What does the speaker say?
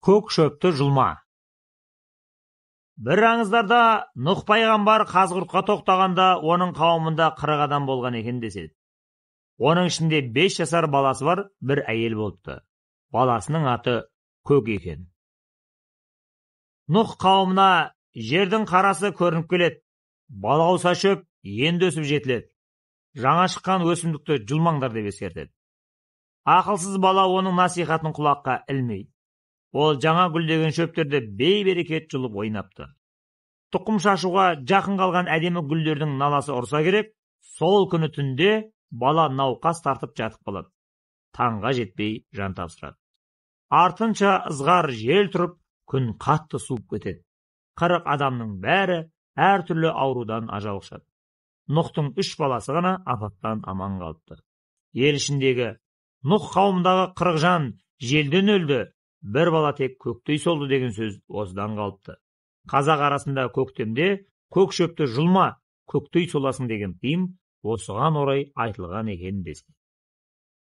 Көк шөпті жұлма. Бір аңыздарда Нұх пайғамбар Қазығұртқа тоқтағанда, оның қауымында 40 адам болған екен деседі. Оның ішінде 5 жасар баласы бар бір әйел болыпты. Баласының аты Көк екен. Нұх қауымына: «Жердің қарасы көрініп келеді, балауса шөп енді өсіп жетіледі, жаңа шыққан өсімдікті жұлмаңдар», – деп ескертеді. Ақылсыз бала оның насихатын құлаққа ілмейді. Ол жаңа гүлдеген шөптерді бейберекет жұлып ойнапты. Тұқым шашуға жақын қалған әдемі гүлдердің наласы ұрса керек, сол күні түнде бала науқас тартып жатып қалады. Таңға жетпей жан тапсырады. Артынша ызғар жел тұрып, күн қатты суып кетеді. 40 адамның бәрі әртүрлі аурудан ажал құшады. Нұхтың 3 баласы ғана апаттан аман қалыпты. Ел ішіндегі «Нұх қауымындағы 40 жан желден өлді, бір бала тек көктей солды» деген сөз осыдан қалыпты. Қазақ арасында «Көктемде көк шөпті жұлма, көктей соласың» деген тыйым осыған орай айтылған екен деседі.